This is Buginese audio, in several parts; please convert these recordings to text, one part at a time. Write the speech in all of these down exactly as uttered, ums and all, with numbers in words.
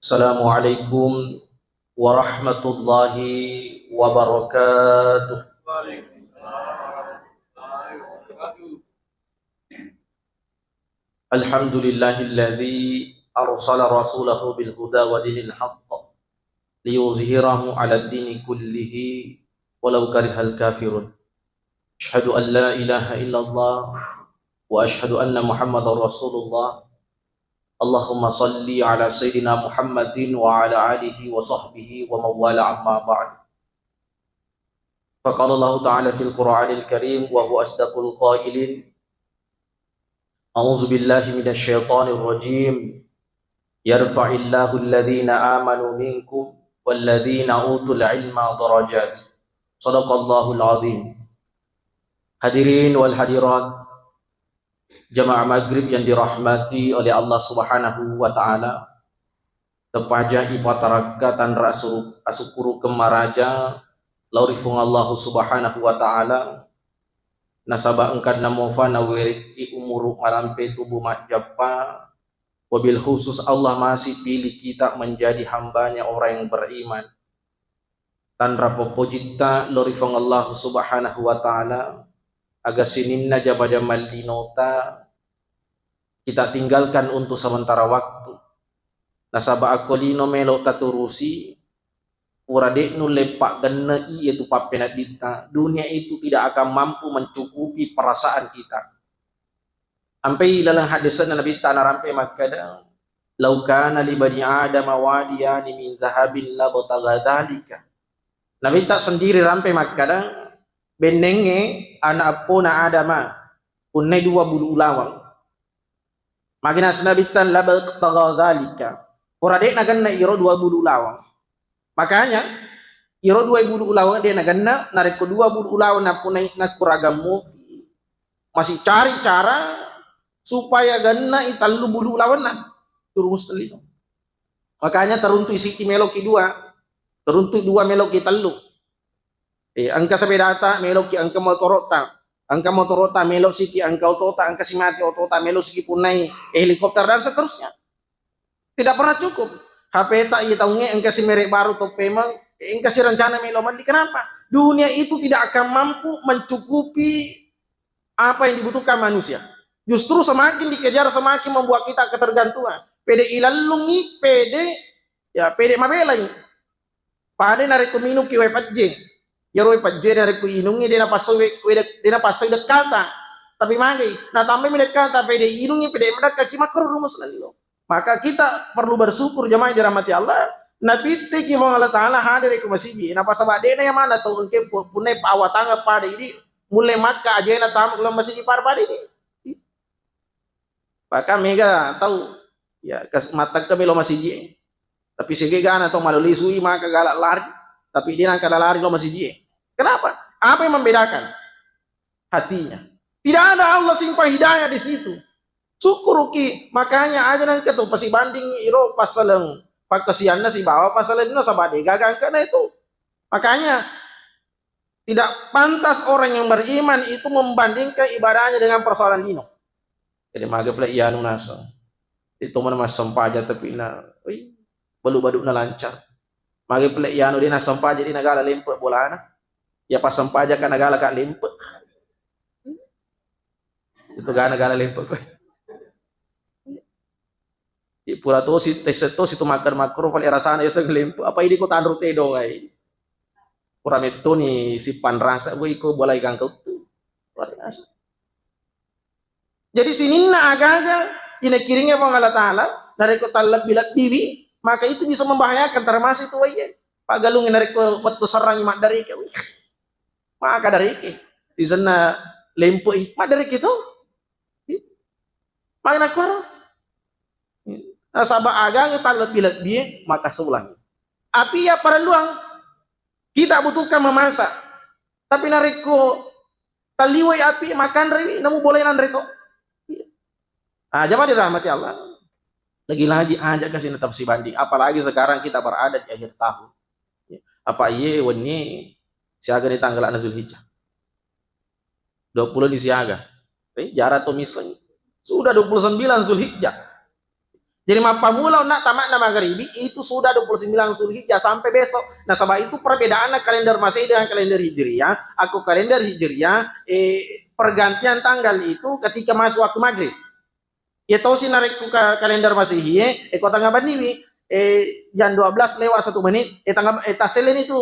Assalamualaikum warahmatullahi wabarakatuh. Alhamdulillahilladzi arsala rasulahu bil huda wa dinil haqq liyuzhirahu 'alad dini kullihi walau karihal kafirun. Asyhadu an la ilaha illallah wa asyhadu anna Muhammadar Rasulullah. Allahumma salli ala sayyidina Muhammadin wa ala alihi wa sahbihi wa man wala, amma ba'd. Faqala Allahu ta'ala fil Qur'anil Karim wa huwa asdaqul qailin. A'udzu billahi minasy syaithanir rajim. Yarfa'illahu alladhina amanu minkum walladhina utul ilma darajat. Sadaqallahul azim. Hadirin wal hadirat, jamaah maghrib yang dirahmati oleh Allah Subhanahu wa taala. Tepaja ipatarakka tanra asuru-, asukurukeng maraja lao ri Fuang Allahu Subhanahu wa taala, nasaba engkanna mofa nawerekki umuru malampe tubu majjappa, wabil khusus Allah masih pilih kita menjadi hambanya orang yang beriman. Tanra poppojitta lao ri Fuang Allahu Subhanahu wa taala, aga sininna jama-jamang linota kita tinggalkan untuk sementara waktu. Nasaba akko lino melo taturusi, pura de' nulle paggenne'i iyatu pappenedditta, dunia itu tidak akan mampu mencukupi perasaan kita. Ampai laleng haddese'na Nabitta narampe makkeda, "Lau kana li bani Adama wadiyani min dzahabin labtagha dzalika." Nabitta sendiri rampe makkeda, bennengnge ana' eppona Adama punnai dua bulu ulaweng. Magi naseng Nabitta, "Labtagha dzalika." Pura de' nagenna iro dua bulu ulaweng. Makanya, iro dua bulu ulaweng de' nagenna, narekko dua bulu ulaweng napunai nakkuragang mufi, masih cari cara supaya gennai tellu bulu ulawenna. Turu mustellino. Makanya teruntuk siki meloki dua, teruntuk dua meloki tellu. Eh, engka sepedata, meloki engka motoro'ta. Engka motoro'ta, melo siki engka otota, engka simati otota, melo siki punnai helikopter dan seterusnya. Tidak pernah cukup. H P ta iya taungnge engka si merek baru to pemeng, engka si rencana melo melli. Kenapa? Dunia itu tidak akan mampu mencukupi apa yang dibutuhkan manusia. Justru semakin dikejar, semakin membuat kita ketergantungan. Pede ilallungi, pede, ya, pede mabelai. Pada narekko minungki wae pajje, iyaro wae pajje narekko inungngi de' napassoi we-, we-, de' napassoi dekkata. Tapi magai, natambai mi dekkata, pede inungngi, pede madekka, ci makkoro rumus lallo. Maka kita perlu bersyukur, jamaah yang dirahmati Allah, napitteki Puang Allah Taala hadere ko masiji. Napasaba de'na iya maneng tau engke pu-, punnai pawatangeng pada idi, mulle makka ajena tama ko masiji pada-pada idi. Bahkan mega tau, ya, kes-, mattekkemi lo masiji. Tapi sege gana tau malo lisui maka gala lari, tapi de' nangka lari lo masiji. Kenapa? Apa yang membedakan? Hatinya. Tidak ada Allah simpan hidayah di situ. Syukuruki, makanya aja nangka tu pasibanding iro pasaleng pakkasianna sibawa pasaleng nasaba de' gaga engkana itu. Makanya tidak pantas orang yang beriman itu membandingkan ibadahnya dengan persoalan lino. Jadi mage pale iyanu naseng. Itu mana massempajang tapi na, oi, balu-balu na lancar. Mage pale iyanu de' nassempajang de' nagala lempe bolana. Ya pas sempajang ka nagala ka lempe. Itu gana gala lempe ko. Di pura tosi, tesse tosi tu makkeda makkoro pale rasana yaseng lempe. Apa idi ko tanru tedong ai. Pura mettoni sipanrasa, woi ko bolai gangka uttu. Luar biasa. Jadi sininna aga-aga inakiringngi Puang Allah Taala, narekko tallebbi-lebbiwi, maka itu bisa membahayakan, termasuk itu waiye. Paggalungngi narekko wettu serrangi maddareke, wih, maka dareke. Sisenna lempoi, maddareke to. Maka nakuaro. Nasaba aga-aga tallebbi-lebbi, maka sulang. Api ya parelluang. Kita butuhkan memasak. Tapi narekko talliwai api, makanrewi, namu boleh nanre to. Ah, jamaah dirahmati Allah. Lagi-lagi aja kasih tetap sibanding. Apalagi sekarang kita berada di akhir tahun. Apa iye wenni siaga ni tanggal na Zulhijjah. Dua puluh ni siaga. Eh, jara to misseng. Sudah dua puluh sembilan Zulhijjah. Jadi, mappamula onna tamakna magaribi itu sudah dua puluh sembilan Zulhijjah sampai besok. Nasaba itu perbedaanna kalender Masehi dengan kalender Hijriah. Aku kalender Hijriah, eh, pergantian tanggal itu ketika masuk waktu maghrib. Iya tosi narekko ka-, kalender Masehi e, eh, ko tanggal banniwi, eh, jam dua belas lewat satu menit, eh, tanggal, eh, taselleni tu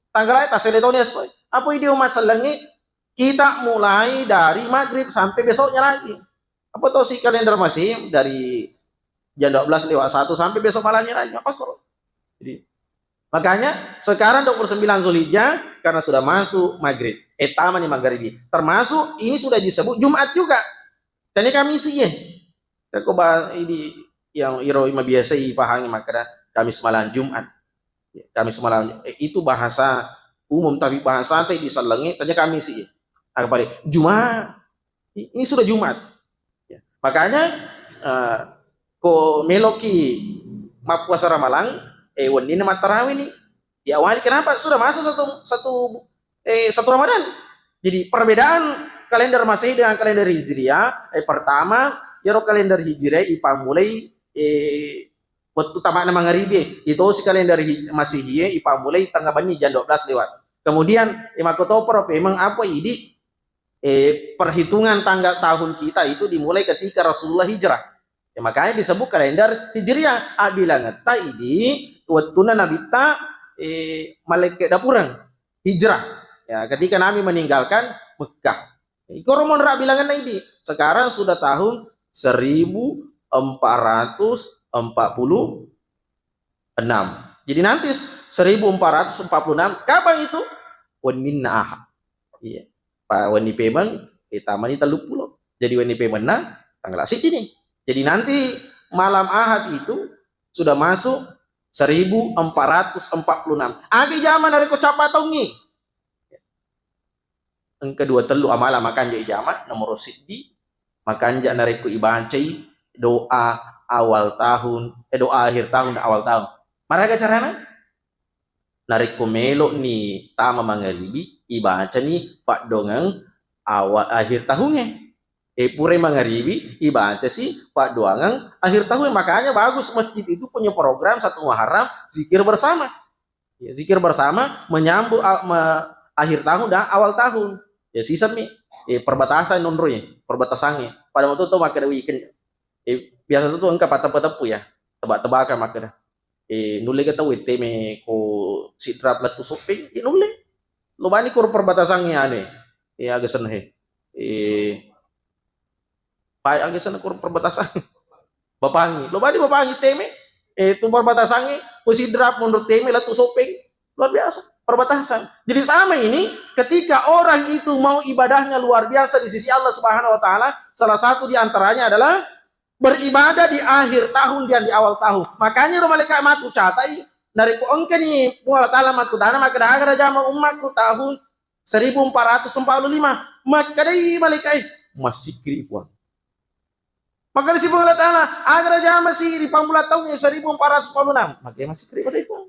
tanggal, eh, taselle toni esso. Apa idi umma sellengnge, kita mulai dari maghrib sampai besoknya lagi. Apa tosi kalender Masehi dari jam dua belas lewat satu sampai besok malamnya lagi. Apa kok? Jadi, makanya sekarang dua puluh sembilan Zulhijjah karena sudah masuk maghrib. Eh, tamani magharibi. Termasuk ini sudah disebut Jumat juga. Tania Kamis, iya. Ko ba ini yang iro mabiasa ipahangi makkeda Kamis malam Jumat. Kamis malam, eh, itu bahasa umum, tapi bahasa teh di sellengnge tania Kamis, iya. Apa Jumat. I-, ini sudah Jumat. Ya. Makanya, eh, ko meloki mappuasa Ramalang, eh, wenninna mattarawe ni. Diawali kenapa? Sudah masuk satu, satu, eh, satu Ramadan. Jadi perbedaan kalender Masehi dengan kalender Hijriah, eh, pertama, iyaro kalender Hijriah ipammulai, eh, wettu tamakna mangaribi, itosi kalender Hij-, Masehi e ipammulai tanggal banni jam dua belas lewat. Kemudian, eh, makkotoparo pemeng apa idi, eh, perhitungan tanggal tahun kita itu dimulai ketika Rasulullah hijrah. Ya, makanya disebut kalender Hijriah. Abilangetta idi wettunna Nabitta, eh, malekka dapureng hijrah. Ya, ketika Nabi meninggalkan Mekah. Ikoro monra bilanganna idi. Sekarang sudah tahun seribu empat ratus empat puluh enam. Jadi nanti seribu empat ratus empat puluh enam, kapan itu? Wenninna Ahad. Iya. Pa wenni pemeng, eh, tamani telluppulo. Jadi wenni pemenna tanggal siddi ni. Jadi nanti malam Ahad itu sudah masuk seribu empat ratus empat puluh enam. Aga ijama narekko cappa taungngi. Engka dua tellu amala makanja ijama, nomoro siddi, makanja narekko ibacai doa awal tahun, eh, doa akhir tahun dan awal tahun. Maraga carana? Narekko melo'ni tama mangaribi, ibacani paddoangeng awal akhir tahungnge. Eh, purai mangaribi, ibacasi paddoangeng akhir tahun. Makanya bagus masjid itu punya program satu Muharram, zikir bersama. Ya, zikir bersama menyambut a-, me-, akhir tahun dan awal tahun. Ya, sisemmi, eh, perbatasan nonroi, perbatasangnge. Pada waktu itu makkeda weekend. Eh, biasa tu, tu engka pateppu-teppu ya, tebak-tebakan makkeda. Eh, nulle ke tau teme ko Sidrap lettu Soppeng, ya nulle. Lo bani koro perbatasangnge ane. Eh, aga senna he. Eh, Pai aga senna koro perbatasan. Bapangi. Lo bani Bapangi teme. Eh, tu perbatasangnge, ko Sidrap mundur teme, lettu Soppeng. Luar biasa. Perbatasan. Jadi sama ini, ketika orang itu mau ibadahnya luar biasa di sisi Allah Subhanahu wa Ta'ala, salah satu di antaranya adalah beribadah di akhir tahun dan di awal tahun. Makanya ro malaikat matu catai, narekko engkani Puang Allah Ta'ala matu dana, maka dah ada jama umatku tahun seribu empat ratus empat puluh lima. Makkedai malaikat, eh, massikkiri Puang. Makkedasi Puang Allah Ta'ala, aga jamasi ri pammula taung seribu empat ratus empat puluh enam. Maka massikkiri pada Puang.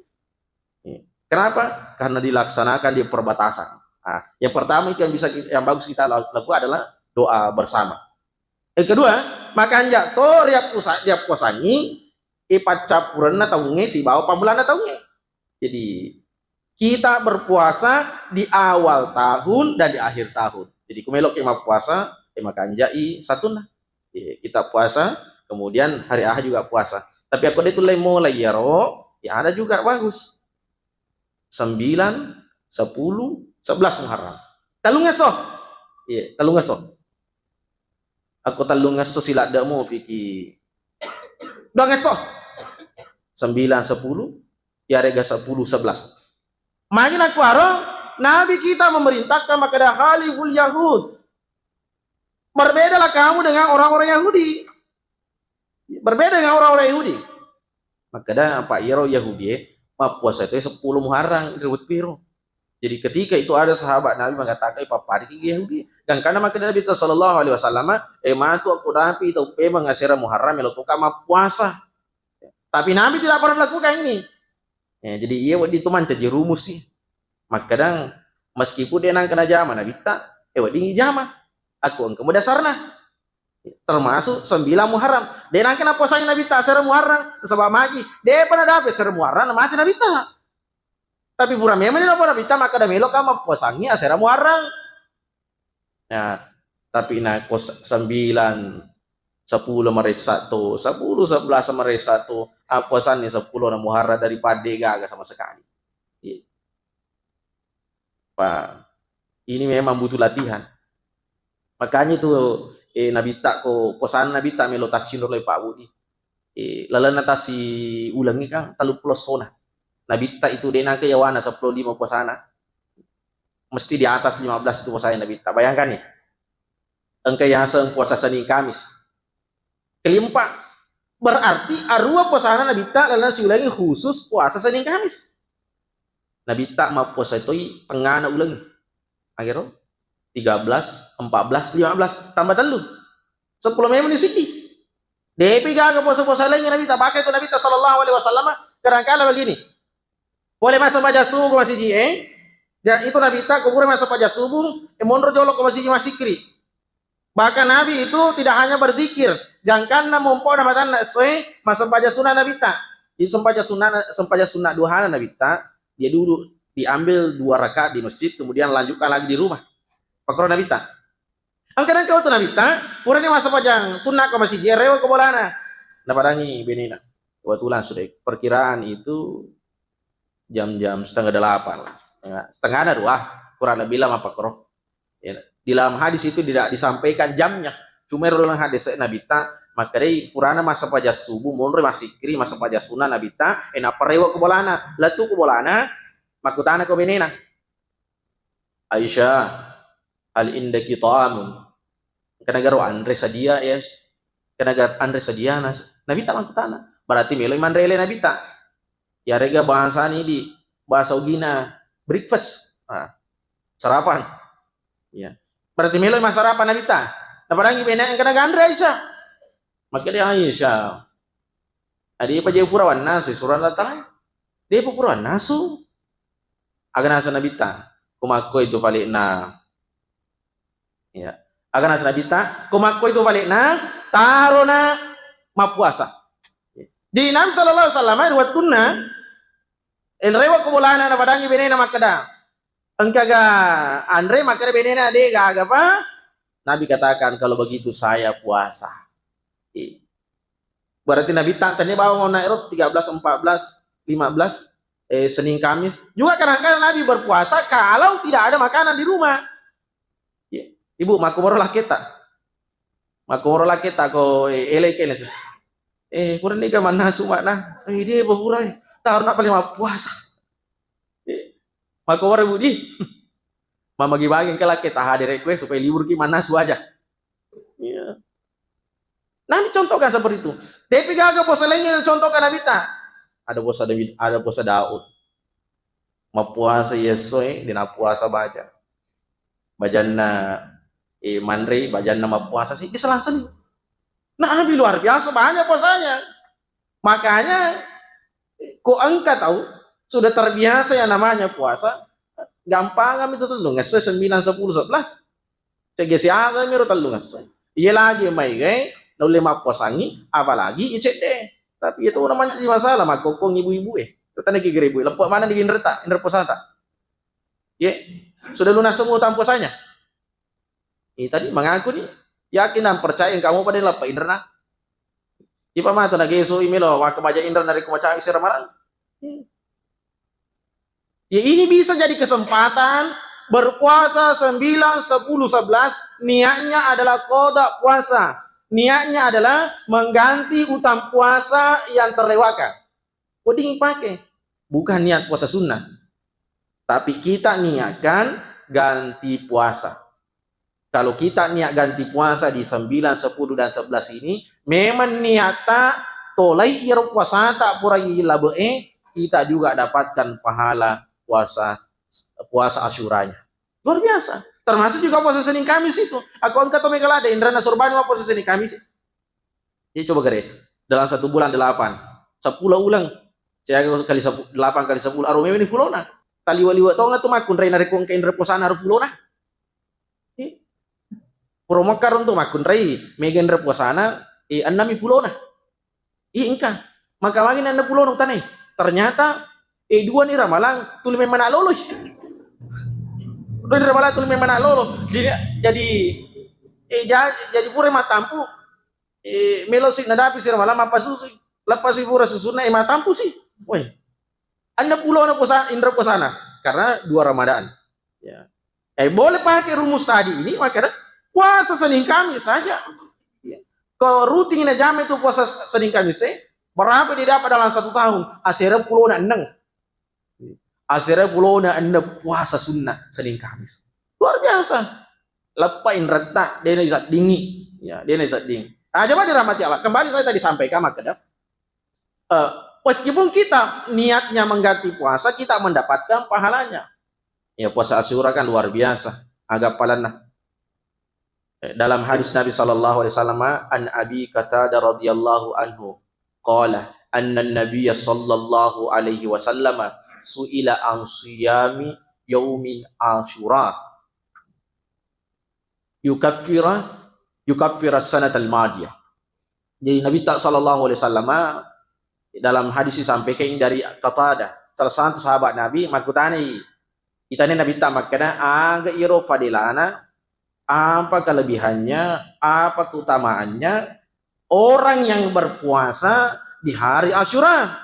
Iya. Kenapa? Karena dilaksanakan di perbatasan. Nah, yang pertama itu yang bisa kita, yang bagus kita lakukan adalah doa bersama. Yang kedua, makanja to riappusa-, riappuasangi, eh, paccappurenna taungnge sibawa pammulanna taungnge. Jadi, kita berpuasa di awal tahun dan di akhir tahun. Jadi, ku meloki mappuasa, eh, makanjai satunna. Eh, kita puasa, kemudian hari Ahad juga puasa. Tapi aku dia tuh mulai ya, ro, ya ada juga bagus. Sembilan, sepuluh, sebelas Muharram. Tellungesso. Iya, tellungesso. Aku tellungesso siladde mo fiki. Duangesso. Sembilan, sepuluh, yarega sepuluh, sebelas. Magi nakuaro, Nabi kita memerintahkan makkeda khaliful Yahud. Berbedalah kamu dengan orang-orang Yahudi. Berbeda dengan orang-orang Yahudi. Makkeda, apa iyaro Yahudi e, mappuasa itu sepuluh Muharram ri wettu iro. Jadi ketika itu ada sahabat Nabi mengatakan, "Pappadiki Yahudi." Dan karena makkeda Nabi sallallahu alaihi wasallam, "Eh, matu aku dapi tau pemeng asera Muharram, melo toka mappuasa." Tapi Nabi tidak pernah lakukan ini. Ya, jadi iya wedding tu mancaji rumus sih. Makkeda, meskipun dia nangka najama Nabitta, eh, wedding ijama. Aku engka mo dasarna. Termasuk sembilan Muharram. De nangka napuasangi Nabitta asera Muharram, nasaba magi. Depa nadapi asera Muharram, namati Nabitta. Tapi pura memang ni napuasa Nabitta, makkeda meloka mappuasangi asera Muharram. Nah, tapi nako se-, sembilan, sepuluh maressa to, sepuluh, sebelas maressa to, appuasanni sepuluh na Muharram daripada gaga sama sekali. Iya. Pak, ini memang butuh latihan. Makanya itu, eh, Nabitta ko, puasana Nabitta melo taccinro lai Pak Budi. Eh, lalenna tasi ulengi kan tellu pulo essona. Nabitta itu de nangka yawana seppulo lima puasana. Mesti di atas lima belas itu puasanya Nabitta. Bayangkan nih. Engka yaseng puasa Senin Kamis. Kelimpa, berarti arua puasana Nabitta lalenna siulengi khusus puasa Senin Kamis. Nabitta mappuasa toi tengngana ulengi. Agero? Tiga belas, empat belas, lima belas, tambah tellu. Seppulo memang ni siddi. Depi gaga puasa-puasa lainnya Nabitta, pakai tu Nabitta sallallahu alaihi wasallam, kadangkala begini. Pole massempajang subuh masiji, eh? Ja, itu Nabitta, ko pura massempajang subuh, eh, monro jolo ko masiji massikri. Bahkan Nabi itu tidak hanya berzikir, gangkanna mompo'na matanna essoe, massempajang sunna Nabitta. Itu sempajang sunna, sempajang sunna duhana Nabitta, dia dulu diambil dua rakaat di masjid, kemudian lanjutkan lagi di rumah. Pakro Nabitta. Engka nengka wettu Nabitta, purani massempajang sunna ko masiji, rewe ko bolana. Napadangi benena. Kebetulan sudah perkiraan itu jam-jam setengah delapan lah. Setengah, setengahna dua, kurang lebih lah mappakro. Ya, di dalam hadis itu tidak disampaikan jamnya. Cuma ero dalam hadis Nabitta, makkedai purana massempajang subuh, monro massikri, massempajang sunna Nabitta, eh, nappa rewe ko bolana. Lettu ko bolana, makkutana ko benena. Aisyah, hal indaki ta'amun? Engka nagaro anre sadia, ya. Engka nagaro anre sadia, nas-, Nabitta makkutana. Berarti meloi manre ele Nabitta. Yarega bahasani di bahasa Ugina breakfast. Ah, sarapan. Ya. Berarti meloi massarapan Nabitta. Napadangi bene engka naganre Aisyah. Makkeda Aisyah, "Adi pa je pura wannasu surang Allah Ta'ala?" Depa pura wannasu. Aga nasu Nabitta, "Ko makkoi tu fale'na." Ya. Aga nasu Nabitta, "Ko makkoi tu fale'na, tarona mappuasa." Jadi Nabi sallallahu alaihi wasallam ri wettunna, enrewa ko bolana napadangi benena makkeda, "Engkaga anre?" Makkeda benena, "De gaga pa." Nabi katakan, "Kalau begitu saya puasa." Eh. Berarti Nabitta tennia bawang naero tiga belas, empat belas, lima belas, eh, Senin Kamis. Juga kadang-kadang Nabi berpuasa kalau tidak ada makanan di rumah. Ya. Ibu, makkumaro lakketta. Makkumaro lakketta ko, eh, ele kene. Eh, pura niga mannasu makna. Eh, dia berpura, eh. Tarona paling mappuasa. Eh, makkumaro Ibu di. Mamagi-bagi engka lakketta hadere kue supaya libur ki mannasu aja. Iya. Nabi contohkan seperti itu. Depi gaga puasa lainnya contohkan Nabitta. Ada puasa Daud, ada puasa Daud. Mappuasa yessoe, dena puasa baja. Bajanna, eh, manre, bajanna mappuasa sih, diselang-seling. Nabi luar biasa banyak puasanya. Makanya, ko engka tau sudah terbiasa yang namanya puasa, gampang itu tuh, ngesso sembilan, sepuluh, sebelas. Cegge siaga miro tellu ngesso. Iya lagi mai gai, naulle mappuasangi, apalagi iya cedde. Tapi itu na mancaji masalah, makkokong ibu-ibu eh. Tanya ki ibu, lepo mana di inreta, inre puasata? Ye, sudah lunas semua utang puasanya? Eh, tadi mengaku nih, yakin dan percaya engka mo pada lappa inrena. Ipa matu nageso imelo, waka baja inrena riko macai sera marang. Ya, ini bisa jadi kesempatan berpuasa sembilan, sepuluh, sebelas, niatnya adalah qada puasa. Niatnya adalah mengganti utang puasa yang terlewatkan. Wedding pake. Bukan niat puasa sunnah. Tapi kita niatkan ganti puasa. Kalau kita niat ganti puasa di sembilan, sepuluh, dan sebelas ini, memang niatta tolai iyaro puasata pura ilabe'e, kita juga dapatkan pahala puasa, puasa Asyuranya. Luar biasa. Termasuk juga puasa Senin Kamis itu. Aku engka to mega lada, inrana surbani ma puasa Senin Kamis. Jadi coba gare, dalam satu bulan delapan, sepuluh uleng. Siaga kali sepuluh, delapan kali sepuluh, aro memang ni pulona. Taliwa-liwa tonga tu makkunrai narekko engka inre puasana aro pulona. Eh. Pura mokka runtu makkunrai, mega inre puasana, eh, enneng mi pulona. Iya engka. Maka magi na enneng pulona utanai. Ternyata, eh, dua ni Ramalang tuli memang lolo. Dua ni Ramalang tuli memang lolo. Jadi, jadi, eh, ja-, jadi pura mattampu, eh, melo si nadapi si Ramalang mappasusu. Lepas si pura susunna, eh, mattampu si. Woi. Enneng pulona puasa, inre puasana. Karena dua Ramadan. Ya. Eh, boleh pakai rumus tadi ini, makanya puasa Senin Kamis saja. Ya. Kalau rutin najama itu puasa Senin Kamis, eh, berapa dia dapat dalam satu tahun? Asera pulona enneng. Asera pulona enneng puasa sunnah Senin Kamis. Luar biasa. Leppa inretta, dena disaddingi. Ya, dena disaddingi. Ah, coba dirahmati Allah. Kembali saya tadi sampaikan, makanya, eh, meskipun kita niatnya mengganti puasa, kita mendapatkan pahalanya. Ya, puasa Asyura kan luar biasa. Aga palanna. Eh, dalam hadis Nabi sallallahu alaihi wasallam, an Abi Qatadah radhiyallahu anhu, qala, anna Nabiya sallallahu alaihi wasallam su'ila an siyami yaumin Asyura yukaffira, yukaffira sanatal madiyah. Jadi Nabi ta sallallahu alaihi wasallam dalam hadis disampaikan dari Qatadah, salah satu sahabat Nabi, makkutanai, itani Nabi ta makkeda, aga iro fadilana, apa kelebihannya, apa keutamaannya orang yang berpuasa di hari Asyura?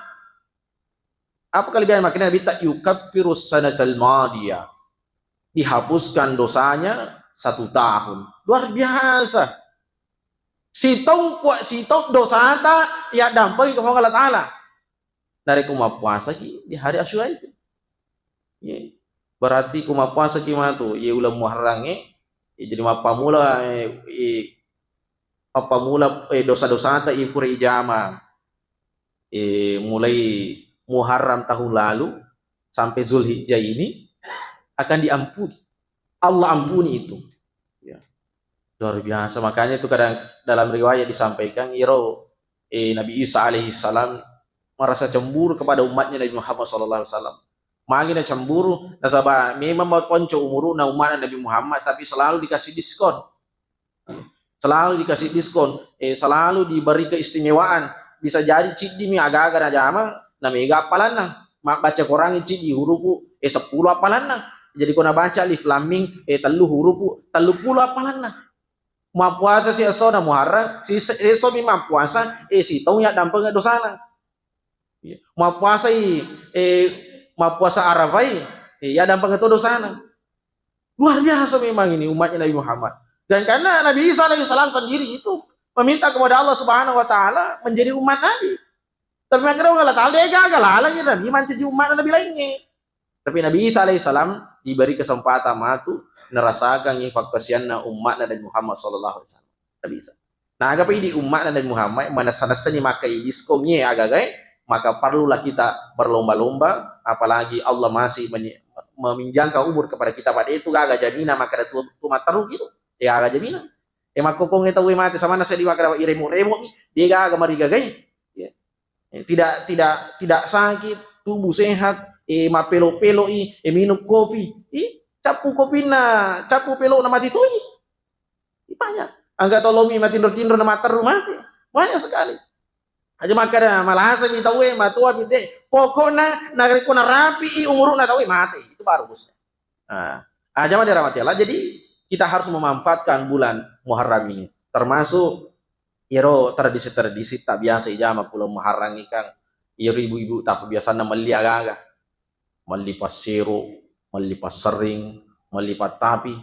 Apa kelebihan? Makanya Nabi ta yukaffirus sanatal madiyah. Dihapuskan dosanya satu tahun. Luar biasa. Sitong kuat sitong dosata ya dampengi ke Allah Ta'ala. Narekko mappuasaki di hari Asyura itu. Ye. Berarti ku mappuasaki matu, ye uleng Muharram e, ye jadi mappamula, eh, eh, mappamula, eh, dosa-dosata, eh, pura ijama. Eh, mulai Muharram tahun lalu sampai Zulhijjah ini akan diampuni. Allah ampuni itu. Ya. Luar biasa. Makanya itu kadang dalam riwayat disampaikan, iro, eh, Nabi Isa alaihi salam merasa cemburu kepada umatnya Nabi Muhammad sallallahu alaihi wasallam. Magi na cemburu, nasaba memang mau ponco umuruna umatnya Nabi Muhammad, tapi selalu dikasih diskon. Selalu dikasih diskon, eh, selalu diberi keistimewaan. Bisa jadi ciddimi aga-aga najama, na mega appalanna. Mabbaca Quran ciddi hurupu, eh, seppulo appalanna. Jadi ko nabaca alif lam mim, eh, tellu hurupu, tellu pulo appalanna. Mappuasa si esona Muharram, si se-, esomi mappuasa, eh, sitaung yaddampengeng dosana. Iya. Mappuasai, eh, mappuasa Arafai, eh, yaddampengeng to dosana. Luar biasa memang ini umatnya Nabi Muhammad. Dan karena Nabi Isa alaihissalam sendiri itu meminta kepada Allah Subhanahu wa Ta'ala menjadi umat Nabi. Tapi makkeda Allah Ta'ala, de gaga laleng Nabi mancaji umat Nabi lainnya. Tapi Nabi Isa alaihissalam diberi kesempatan matu nerasakan fakkasianna umatna Nabi Muhammad sallallahu alaihi wasallam. Nabi Isa. Nah, aga pa idi umma'na Nabi Muhammad, manessa-nessani makkai diskon ye agagae, maka perlulah kita berlomba-lomba, apalagi Allah masih menye-, meminjamkan umur kepada kita, pada itu gaga jaminan makkeda tu, tu matteru gitu. Ya gaga jaminan. E makkokong e tau e mate samanna seddi makkeda iremo-remo mi, de gaga marigagai. Ya. Eh, tidak, tidak, tidak sakit, tubuh sehat, eh, mappelo-peloi, eh, minum kopi. Ih, cappu kopinna, cappu pelona mati toi. Ih, banyak. Angka tolomi matinro-tinro na matteru mati. Banyak sekali. Aja makkeda malasa mi tauwe, matoa mi te. Pokokna narekko narapi i umuruna tauwe mati. Itu baru bosnya. Nah, ah, jamaah dirahmati Allah. Jadi kita harus memanfaatkan bulan Muharram ini. Termasuk iyaro tradisi-tradisi tak biasa ijama bulan Muharram ini, Kang. Iyaro ibu-ibu tak biasanna melli aga-aga. Melli passero, melli passerring, melli pattapi.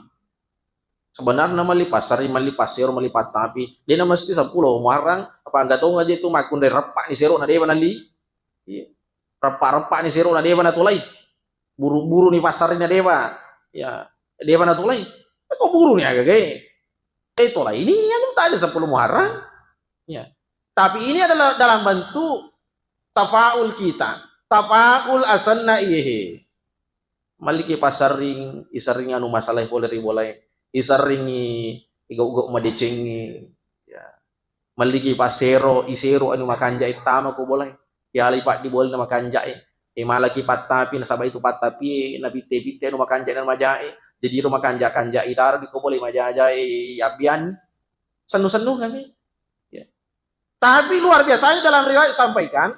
Sebenarnya melli passerring, melli passero, melli pattapi, dena mesti seppulo Muharram, apa angka tong aja itu makkunrai reppa ni sero na dewa nalli. Iya. Reppa-reppa ni sero na dewa natulai. Buru-buru ni passerring na dewa. Ya, dewa natulai. Kok buru ni agagae? Eh, tolai ini anu tadi seppulo Muharram. Ya. Tapi ini adalah dalam bentuk tafaul kita. Tafaul asanna iyehe. Malliki passerring, iserring anu masalah pole ri bolae. Iserringi igau-gau madecengi. Ya. Malliki passero, isero anu makanjai tama ko bolae. Yalai paddi bolna makanjai. E malaki pattapi nasaba itu pattapi napitte-pitte anu makanjai na majae. Jadi ro makanja-kanja itaro di ko boleh majaja, eh, abbian. Sennu-sennu kami. Ya. Tapi luar biasanya dalam riwayat sampaikan,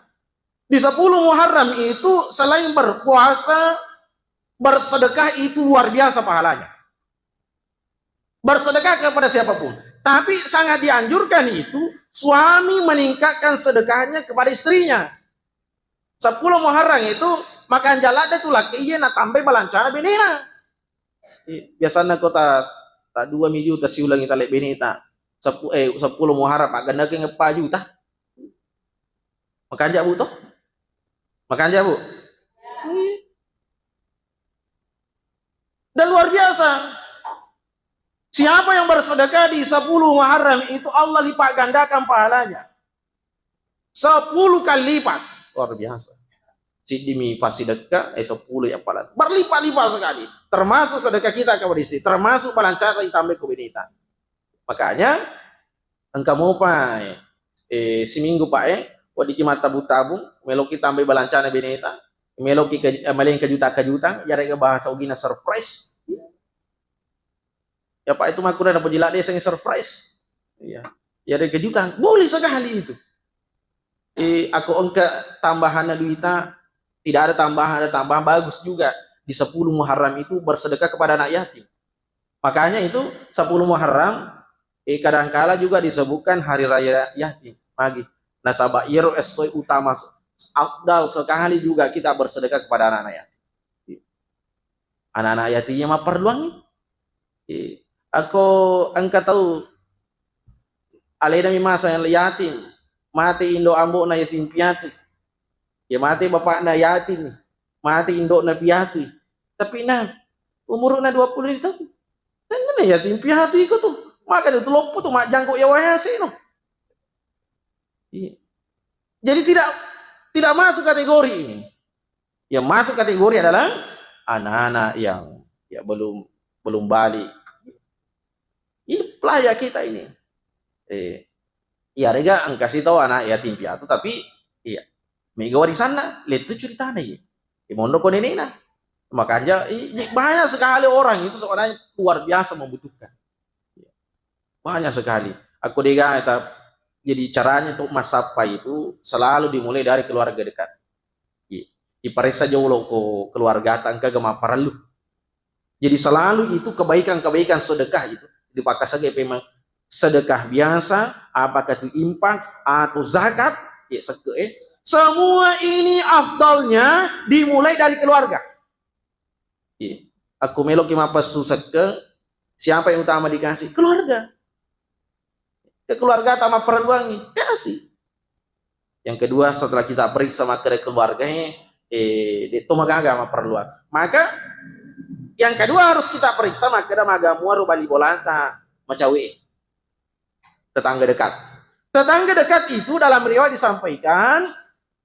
di sepuluh Muharram itu selain berpuasa, bersedekah itu luar biasa pahalanya. Bersedekah kepada siapapun. Tapi sangat dianjurkan itu suami meningkatkan sedekahnya kepada istrinya. Sepuluh Muharram itu makanja ladde tu laki iya natambai balancana benena. Biasana ko ta, ta dua mi juta siulangi tale beneta. Sepuluh, eh, sepuluh Muharram pak gandaki ngeppa juta. Makanja bu toh? Makanja bu? Dan luar biasa. Siapa yang bersedekah di sepuluh Muharram itu Allah lipat gandakan pahalanya. Sepuluh kali lipat. Luar biasa. Siddimi pasidekka, eh, sepuluh ya pahala. Berlipat-lipat sekali. Termasuk sedekah kita kepada istri, termasuk balancana itambai ko beneta. Makanya engka mopa, eh, siminggu pak, eh, weddikki mattabu-tabu, meloki tambai balancana beneta, meloki ke, eh, maleng kejuta-kejuta, yarega bahasa ugina surprise. Ya pak, itu makkuda napoji ladde sengi surprise. Iya. Yarega kejutan, boleh sekali itu. Eh, aku engka tambahanna duita, tidak ada tambahan, ada tambahan bagus juga. Di sepuluh Muharram itu bersedekah kepada anak yatim. Makanya itu sepuluh Muharram, eh, kadangkala juga disebutkan hari raya yatim. Magi. Nasaba iyaro essoe utama, afdal sekali juga kita bersedekah kepada anak-anak yatim. Anak-anak yatim yang mapperluangi. Eh, ako engka tau alena mi masa yatim, mate indo ambo'na yatim piatu. Ya mate bapakna yatim, mate indo'na piatu. Tapi na umuru'na dua puluh tahun. Tenna yatim piatu iko tu. Maka itu loppo tu majjangko ya wayase no. Iya. Jadi tidak, tidak masuk kategori ini. Yang masuk kategori adalah anak-anak yang ya belum, belum balik. Ini pelajar kita ini. Eh, iya rega engka si tau anak yatim piatu tapi iya mega warisanna lettu ceritana iya. Di mondo ko nenena. Makanya i-, i-, banyak sekali orang itu sebenarnya luar biasa membutuhkan. Banyak sekali. Aku dega ta-, jadi caranya untuk massappa itu selalu dimulai dari keluarga dekat. Iya. Iparessa jolo ko keluarga ta engka ga mapparellu. Jadi selalu itu kebaikan-kebaikan sedekah itu dipakasake pemang sedekah biasa, apakah itu infak atau zakat, ya sekke, eh. Semua ini afdalnya dimulai dari keluarga. Iya. Aku meloki mapessu sekke, siapa yang utama dikasih? Keluarga. Ke keluarga ta mapperelluangi, kasih. Yang kedua, setelah kita periksa makkeda keluarga, eh, eh, de to magaga mapperluang. Maka yang kedua harus kita periksa makkeda maga muaro bali bolata macawe. Tetangga dekat. Tetangga dekat itu dalam riwayat disampaikan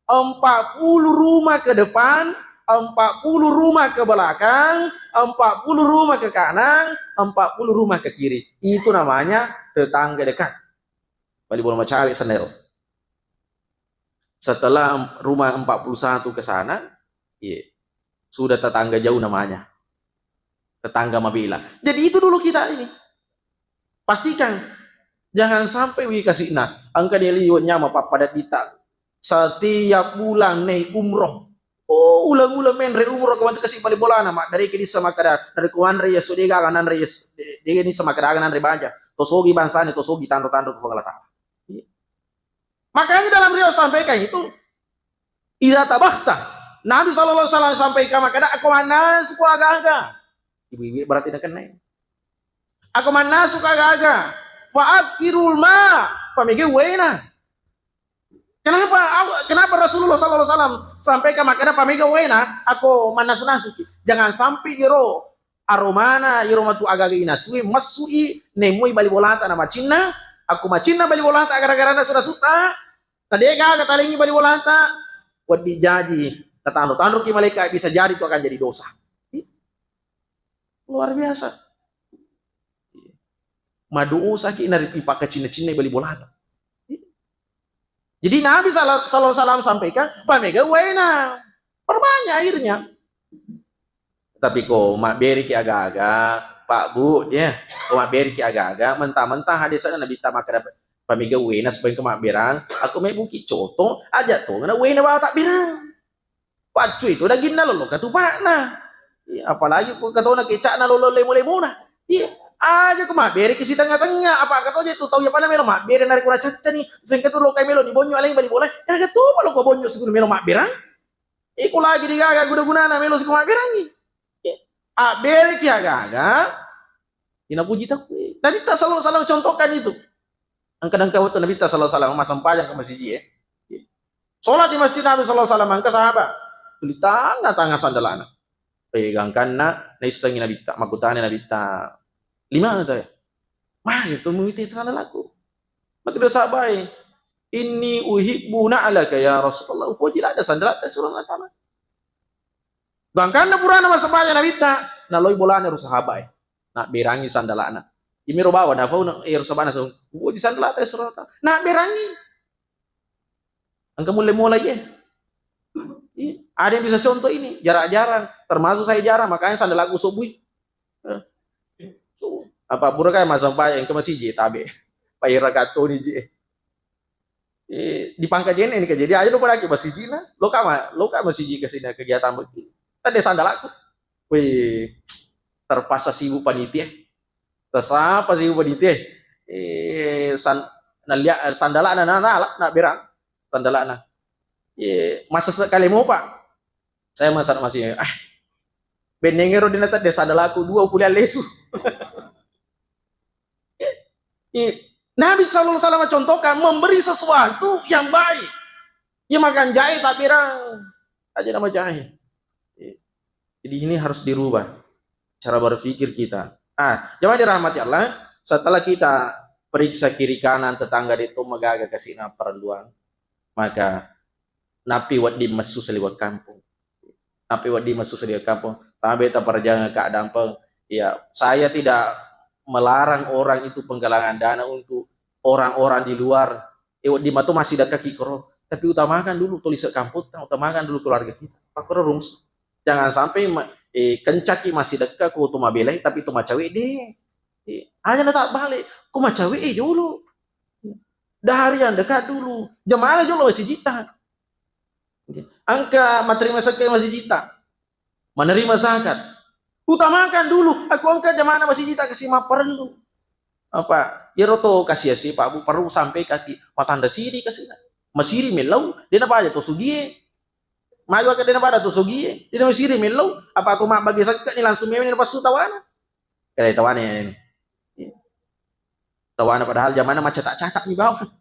empat puluh rumah ke depan, empat puluh rumah ke belakang, empat puluh rumah ke kanan, empat puluh rumah ke kiri. Itu namanya tetangga dekat. Bali bola macawe senero. Setelah em-, rumah empat puluh satu ke sana, iya, sudah tetangga jauh namanya. Tetangga mabela. Jadi itu dulu kita ini. Pastikan jangan sampai wi kasihna. Engka dia liwat nyama pappada dita. Setiap bulan nih umroh. Oh, ulang-ulang menre umroh ke bantu kasih bali bolana, mak. Dari ke disa makada, dari kuanre ya sudah gaga nanre ya, dia ini sama kada nanre baja. Tosogi bangsanya, tosogi tanro-tanro ke Allah Ta'ala. Makanya dalam riwayat sampaikan itu, idza tabakhta. Nabi sallallahu alaihi wasallam sampaikan makada, "Aku mannasu ku aga-aga." Ibu-ibu berarti nak kenai. "Aku mannasu ku aga-aga. Fa aktsirul ma." Pamege wena. Kenapa Allah, kenapa Rasulullah sallallahu alaihi wasallam sampaikan makada pamega wena, ako mannasu-nasu ki? Jangan sampai iro aromana, iro matu agaga inasui, massui, nemui bali bolata na macinna, ako macinna bali bolata gara-gara nasu-nasuta, na de gaga talengi bali bolata, wedding jaji, tatanro-tanro ki malaikat, bisa jadi itu akan jadi dosa. Luar biasa. Madosa ki nari ipakkacinna-cinna bali bolata. Jadi Nabi sala-, sallallahu alaihi wasallam sampaikan, pamega waena. Perbanyak airnya. Tapi ko mabbereki aga-aga, Pak Bu, ya, ko mabbereki aga-aga, mentang-mentang hadisana Nabitta makkeda pamega uwena supaya engka mabberang, aku mebbuki coto, aja to ngena uwena bawa tabberang. Paccu itu daginna lolo katupakna. Iya, apalagi ko katona kecakna lolo lemo-lemona. Iya, aja ko mabbereki sitengnga-tengnga, apa katoja tu tau yapana melo mabbere narekko nacaccani, sengka tu lokai melo ni bonyo aleng bali bola, ya katopa loko bonyo sikuna melo mabberang. Iko lagi digaga guna-gunana melo siko mabberangngi. Abbereki aga-aga, inapuji takkue. Nabitta sallallahu alaihi wasallam contohkan itu. Engka-engka waktu Nabitta sallallahu alaihi wasallam massempajang ke masiji e. Sholat di masjid Nabi sallallahu alaihi wasallam, engka sahabat. Tuli tanga-tanga sandalana. Eh, gangkanna naissengi Nabitta, makkutana Nabitta, "Lima ada ya?" Mah itu muite sandalaku. Makkeda sahabat e, "Inni uhibbu na'laka ya Rasulullah." Upoji ladda sandalatta surah Allah Ta'ala. Gangkanna purana massempajang Nabitta, naloi bolana ro sahabat e. Nabberangi sandalana. Imiro bawa nafau na ero sabana song. Uji sandalata e surata. Nabberangi. Engka mulle mulai e. Iya. Ada yang bisa contoh ini, jarang-jarang. Termasuk saya jarang, makanya sandalaku sobui. Eh. Apa pura kai massempajang engka masiji tabe. Paira katoni ji. Eh, di Pangkajene ini kejadian aja lo pada ke masiji na. Lo kama, lo kama masiji ke sini kegiatan begini. Tadi sandalaku. Wih, terpaksa sibuk panitia. Terpaksa sibuk panitia. Eh, san, nalia, sandalana na, na, na, na berang. Sandalana. Eh, masa sekali mau, Pak. Saya masa masih, ah, bennengero dina tadi sandalaku dua kuliah lesu. Eh, Nabi sallallahu alaihi wasallam contohkan memberi sesuatu yang baik. Ya makan jahe tak berang. Aja nama jahe. Eh, jadi ini harus dirubah cara berpikir kita. Ah, jamaah dirahmati Allah, setelah kita periksa kiri kanan tetangga de to magaga kasih na perluan, maka napi wedding messu saliweng kampung. Napi wedding messu saliweng kampung. Tabe taparjangeng keadaan peng. Ya, saya tidak melarang orang itu penggalangan dana untuk orang-orang di luar. Eh, wedding mato masih dekat kikoro. Tapi utamakan dulu tolise kampung, utamakan dulu keluarga kita. Pakoro rumus. Jangan sampai ma- eh, kencaki masih dekat ko to mabelai tapi to macawe de. Eh, aja na tak balik. Ko macawe eh jolo. Dari yang dekat dulu. Jamaah jolo masih jita. Engka materima sekka masijita, menerima zakat. Utamakan dulu, aku engka jamana masijita kasi mapparellu. Apa? Iyaro to kasi asi, Pak Bu, perlu sampai kaki matanda siri kasina. Masiri mellau, dena pada to sugie. Maju ke dena pada to sugie, dena masiri mellau. Apa aku mabbagi sekka ni langsung memang ni pasu tawana. Kada tawana ini. Tawana padahal jamana maccatak-catak mi bawang.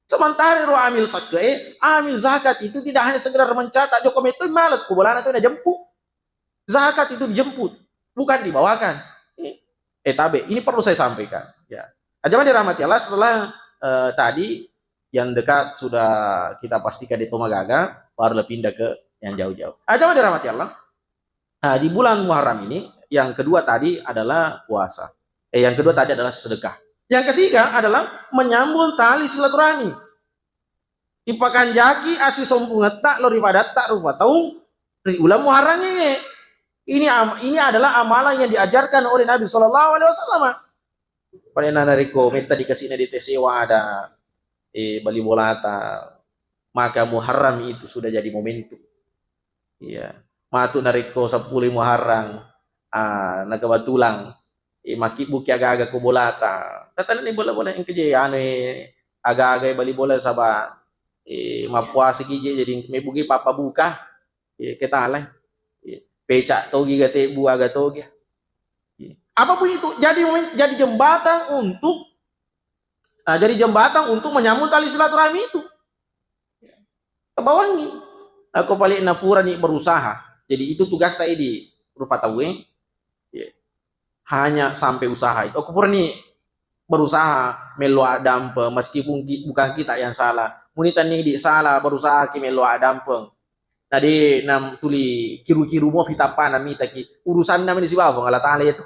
Sementara ro amil sekka e, amil zakat itu tidak hanya sekedar mencatat, joko metto malet ko bolana tu najemput. Zakat itu dijemput, bukan dibawakan. Eh, eh, tabe, ini perlu saya sampaikan. Ya. Ajama dirahmati Allah, setelah eh, tadi yang dekat sudah kita pastikan di Tomagaga, baru pindah ke yang jauh-jauh. Ajama dirahmati Allah. Nah, di bulan Muharram ini, yang kedua tadi adalah puasa. Eh, yang kedua tadi adalah sedekah. Yang ketiga adalah menyambung tali silaturahmi. Ipakanjaki assisompungetta lao ri padatta rupa tau ri uleng Muharram e. Ini am- ini adalah amalan yang diajarkan oleh Nabi sallallahu alaihi wasallam. Pada narekko metta dikasihna di T S E wadah, eh, bali bolata, maka Muharram itu sudah jadi momentum. Iya. Matu narekko seppulo Muharram, ah, na kebetulan, eh, makkibbuki aga-aga ko bolata. Tatanani bola-bola engka je anu, eh, aga-aga bali bola saba, eh, mappuasaki je jadi mebbugi pappabuka. Iya, ketalai. Iya. Pecak togi ga tebbu aga togi. Iya. Apapun itu jadi momen- jadi jembatan untuk, ah, jadi jembatan untuk menyambung tali silaturahmi itu. Tabawangi. Ako paling napurani berusaha. Jadi itu tugas tadi di rupa tauwe. Iya. Hanya sampai usaha itu. Ako purani berusaha mello addampeng meskipun ki- bukan kita yang salah. Muni tanni di salah berusaha ki mello addampeng. Nadi nam tuli kiru-kiru mo fitapana mitaki. Urusanna mani sibawa Puang Allah Ta'ala itu.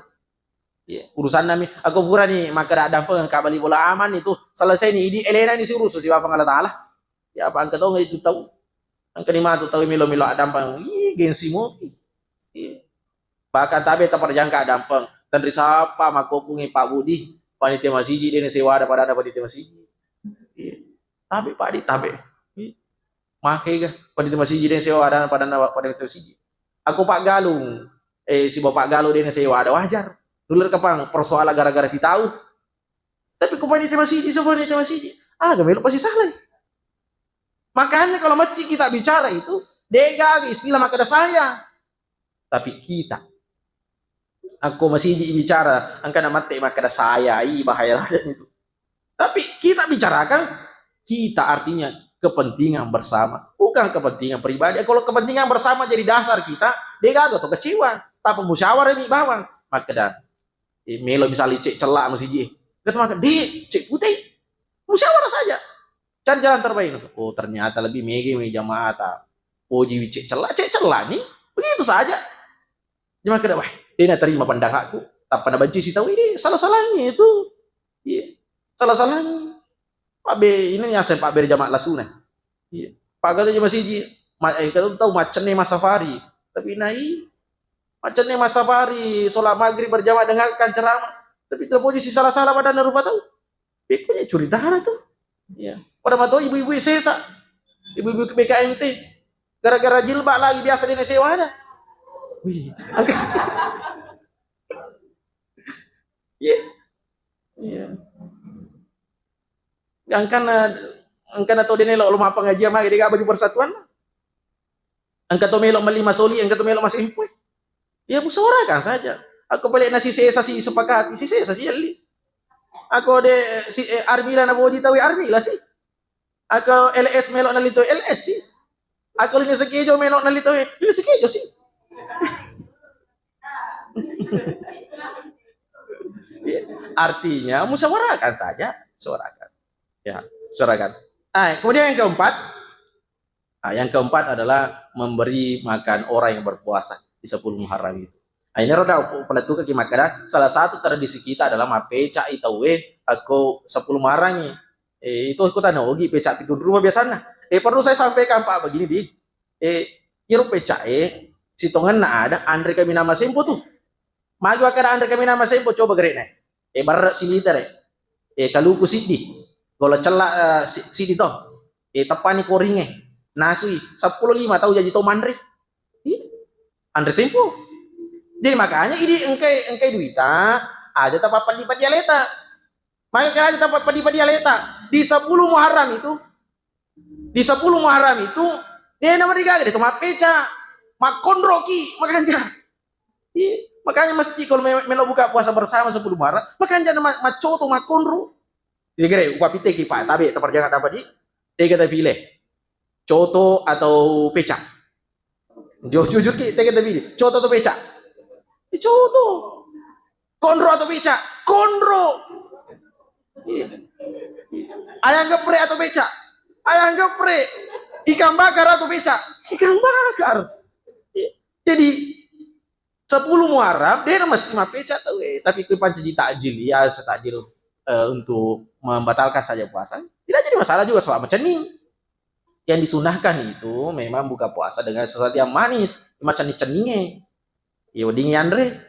Iya, urusanna mi. Ako purani makkeda addampeng ka bali bola aman itu selesai ni idi elena ni si urusu sibawa Puang Allah Ta'ala. Ya apa engka tau itu tau. Engka ni matu tau melo-melo addampeng. Ih, gengsi mopi. Iya. Bahkan tabe taperjangka dampeng. Tenri sapa makkokkungi Pak Budi, panitia masiji dene sewada padana panitia masiji. Iya. Tabe Pak di tabe. Iya. Make ga panitia masiji dene sewada padana panitia masiji. Aku Pak Galung, eh, si Bapak Galung dene sewada wajar. Nuler kapang persoalan gara-gara fitau. Tapi ku panitia masiji, so panitia masiji. Aga melo pasti salah. Makanya kalau masjid kita bicara itu, dega istilah makkeda saya. Tapi kita, aku masiji bicara, angka na mate makkeda saya, i bahaya lagi itu. Tapi kita bicarakan, kita artinya kepentingan bersama, bukan kepentingan pribadi. Kalau kepentingan bersama jadi dasar kita, dega to kecewa. Tapi musyawarah ini bawang. Makkeda, eh, melo misalnya cek celak masiji. Kata maka, dek, cek putih. Musyawarah saja. Cari jalan terbaik. Oh, ternyata lebih mege mai jamaah ta. Poji cek celak, cek celak nih. Begitu saja. Jamaah kada, wah, dia na terima pendapatku. Tanpa na benci si tahu ini salah-salahnya itu. Iya. Salah-salahnya. Pak B ini yang saya Pak B jamaah lasuna. Iya. Pak Gatot aja masiji. Ma, eh, kau tahu macam ni Mas Safari. Tapi nai macam ni Mas Safari sholat maghrib berjamaah dengarkan ceramah. Tapi terpuji si salah-salah pada rupa tahu. Pekko je curitana tu. Iya. Pada mato ibu-ibu sesa. Ibu-ibu B K M T. Gara-gara jilbab lagi biasa dia sewa ada. Wih. Iya. Iya. Angkana, angkana to dene lo, lo mappangajian mage dega baju persatuan. Engka to melo melli masoli, engka to melo masempoe. Ya musyawarahkan saja. Ako pale na sisesa si sepakati, sisesa si elli. Ako de si, eh, Armila na boji tawi Armila si. Ako L S melo na lito L S si. Ako Lini Sekejo melo na lito, eh, Lini Sekejo si. Artinya musyawarahkan saja, musyawarahkan. Ya, musyawarahkan. Ah, kemudian yang keempat, ah, yang keempat adalah memberi makan orang yang berpuasa di sepuluh Muharram itu. Ah, ini roda penentukan ki makkeda, salah satu tradisi kita adalah mappeca'i tauwe akko sepuluh Muharram. Eh, itu aku tanya, ogi peca pitu rumah biasanya. Eh, perlu saya sampaikan, Pak, begini, di. Eh, iro peca, eh, sitongenna ada anre kaminang masempo tu. Magi wakkeda anre kaminang masempo, coba gere'na. Eh, barre' silitere. Eh, kaluku siddi. Gola cella, eh, si-, siddi to. Eh, teppani koringnge. Nasui, seppulo lima tau jaji to manre. Ih, anre sempo. Jadi makanya idi engkai, engkai duita, aja tapappaddi-paddi aleta. Maka aja tapappaddi-paddi aleta. Di sepuluh Muharram itu, di sepuluh Muharram itu, de na marigaga de to mappeca, makkonroki, makanja. Iya, makanya mesti kalau me-, melo buka puasa bersama sepuluh Muharram, makanja na ma-, maccoto, makkonro. Jadi gere, upapiteki, Pak, tabe, taperjangka dapat di, tega tapile. Coto atau peca? Jujur, jujur ki, tega tapile. Coto atau peca? Eh, coto. Konro atau peca? Konro. Iya. Ayam geprek atau peca? Ayam geprek. Ikan bakar atau peca? Ikan bakar. Iya. Jadi, sepuluh Muharram, de na mesti mappeca tau, eh. Tapi kui pancaji takjil, ya, setakjil, eh, untuk membatalkan saja puasa. Tidak jadi masalah juga, soal macenning. Yang disunahkan itu memang buka puasa dengan sesuatu yang manis, macenning-cenninge. Ya, wedding yanre.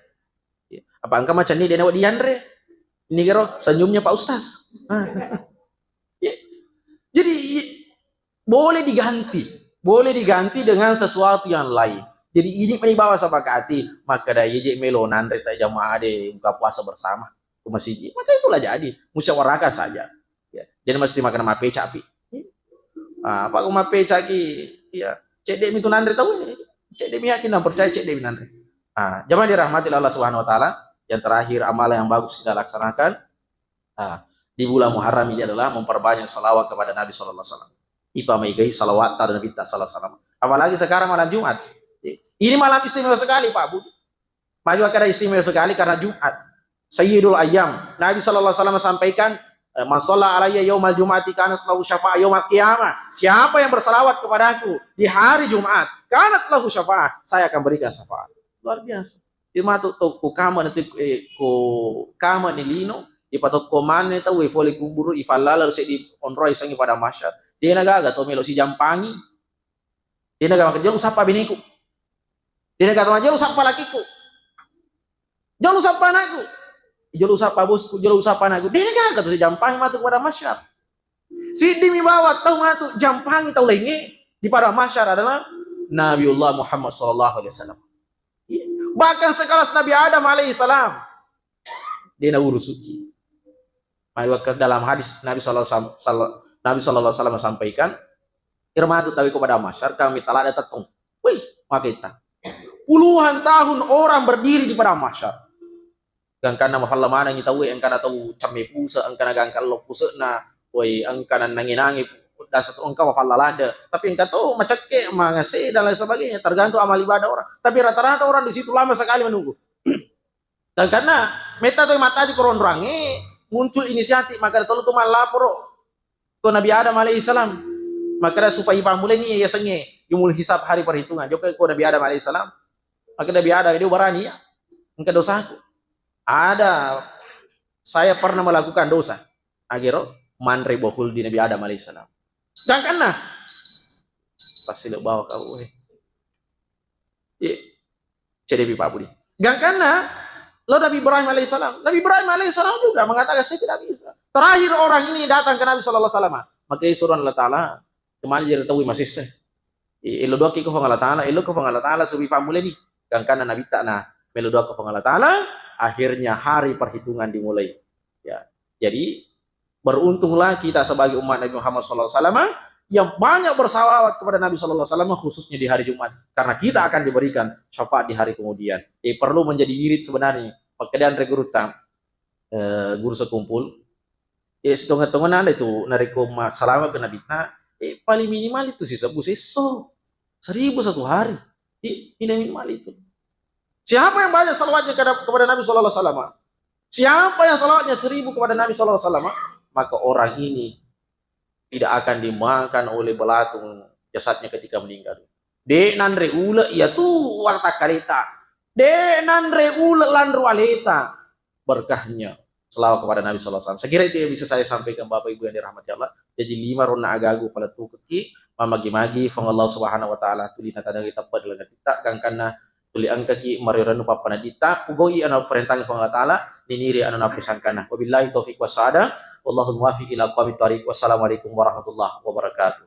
Ya, apa engka macenning de na wedding yanre? Ini kero senyumnya Pak Ustaz. Ya. Jadi, i-, boleh diganti. Boleh diganti dengan sesuatu yang lain. Jadi, ini meni bawa sepakati, maka da, iya je melo nanre ta jamaah de buka puasa bersama ke masjid. Maka itulah jadi, musyawarahkan saja. Ya, jadi mesti makan mape capi. Ah, apa aku mape caki? Ya, cek dek mi tu nanre tahu ini. Cek dek mi yakin dan percaya, cek dek mi nanre. Ah, jamaah dirahmati Allah Subhanahu wa Ta'ala, yang terakhir amalan yang bagus kita laksanakan, ah, di bulan Muharram ini adalah memperbanyak salawat kepada Nabi sallallahu alaihi wasallam. Ipa maigai salawat pada Nabi sallallahu alaihi wasallam. Apalagi sekarang malam Jumat. Ini malam istimewa sekali, Pak Bu. Maju akan istimewa sekali karena Jumat. Sayyidul Ayyam. Nabi sallallahu alaihi wasallam sampaikan, eh, "Man shalla alayya yaumal jum'ati kana lahu syafa'a yaumal qiyamah." Siapa yang bersalawat kepadaku di hari Jumat, kana lahu syafa'a, saya akan berikan syafaat. Luar biasa. Di matu to ko kama nanti, eh, ko kama ni lino, di patok ko mane tau, eh, fole kuburu, ifallala, seddi onroi sangi pada masyar. Dia na gaga to melo sijampangi. Dia na gaga maka jolo sappa biniku. Dia na gaga maka jolo sappa lakiku. Jolo usappa anakku. Jolo usappa bosku, jolo usappa anakku. De'na gaga tu jampangi matu kepada masyar. Siddimi bawa tau matu jampangi tau laingnge di pada masyar adalah Nabiullah Muhammad sallallahu alaihi wasallam. Bahkan sekelas Nabi Adam alaihi salam, de'na urusuki. Maka dalam hadis Nabi sallallahu alaihi wasallam, Nabi sallallahu alaihi wasallam sampaikan, irmatu tawi ko pada masyar, kami talada tettong. Wih, makita. Puluhan tahun orang berdiri di pada masyar. Gangkanna mafalla manengi tauwe, engkana tau cemme puse, engkana gangka lo puse'na, woi, engkana nangi-nangi, dasa tu engka mafalla lada. Tapi engka to macekke, mangase, dan lain sebagainya, tergantung amal ibadah orang. Tapi rata-rata orang di situ lama sekali menunggu. Dan karena metta to mataji koronroangnge, muncul inisiatif, maka tolo tu mallaporo ko Nabi Adam alaihi salam. Maka supaya ipammuleni yasengnge yaumul hisab, hari perhitungan. Jokka ko Nabi Adam alaihi salam. Maka Nabi Adam, dia barani ya. Engka dosaku. Ada, saya pernah melakukan dosa. Agero manre bohul di Nabi Adam alaihi salam. Gangkanna. Pasti lo bawa kau, eh. Iya. Cedepi Pak Budi. Gangkanna lo Nabi Ibrahim alaihissalam. Nabi Ibrahim alaihissalam juga mengatakan, "Saya tidak bisa." Terakhir orang ini datang ke Nabi sallallahu alaihi wasallam. Maka disuruh Allah Ta'ala, kembali jadi tahu masih seh. Elo doa ke Puang Allah Ta'ala, elo ke Puang Allah Ta'ala, subi pamuleni. Gangkanna Nabi tak nah, melo doa ke Puang Allah Ta'ala, akhirnya hari perhitungan dimulai. Ya. Jadi, beruntunglah kita sebagai umat Nabi Muhammad sallallahu alaihi wasallam yang banyak bersalawat kepada Nabi sallallahu alaihi wasallam, khususnya di hari Jumat. Karena kita akan diberikan syafaat di hari kemudian. Eh, perlu menjadi wirid sebenarnya. Makkedai anre gurutta, eh, guru sekumpul, eh, setengah-tengah nanda itu, narekko ma-, salawat ke Nabi, nah, eh, paling minimal itu sisebbu sesso. Seribu satu hari. Eh, minimal itu. Siapa yang banyak salawatnya kepada, kepada Nabi sallallahu alaihi wasallam? Siapa yang salawatnya seribu kepada Nabi sallallahu alaihi wasallam, maka orang ini tidak akan dimakan oleh belatung jasadnya ketika meninggal. De' nanre ule' iya tu warta kaleta. De' nanre ule' lanro aleta. Berkahnya selawat kepada Nabi sallallahu alaihi wasallam. Saya kira itu yang bisa saya sampaikan, Bapak Ibu yang dirahmati Allah. Jadi lima ronna agagu pala tukeki, mamagi-magi Puang Allah Subhanahu wa Ta'ala tuli natanengi teppa dalam kita, gangkanna tuli engkaki marioranu pappanaditta, pugau'i anu parentangi Puang Allah Ta'ala, niniri anu napusangkana. Wabillahi taufiq wassaada, wallahul muwaffiq ila aqwamit thariq. Wassalamualaikum warahmatullahi wabarakatuh.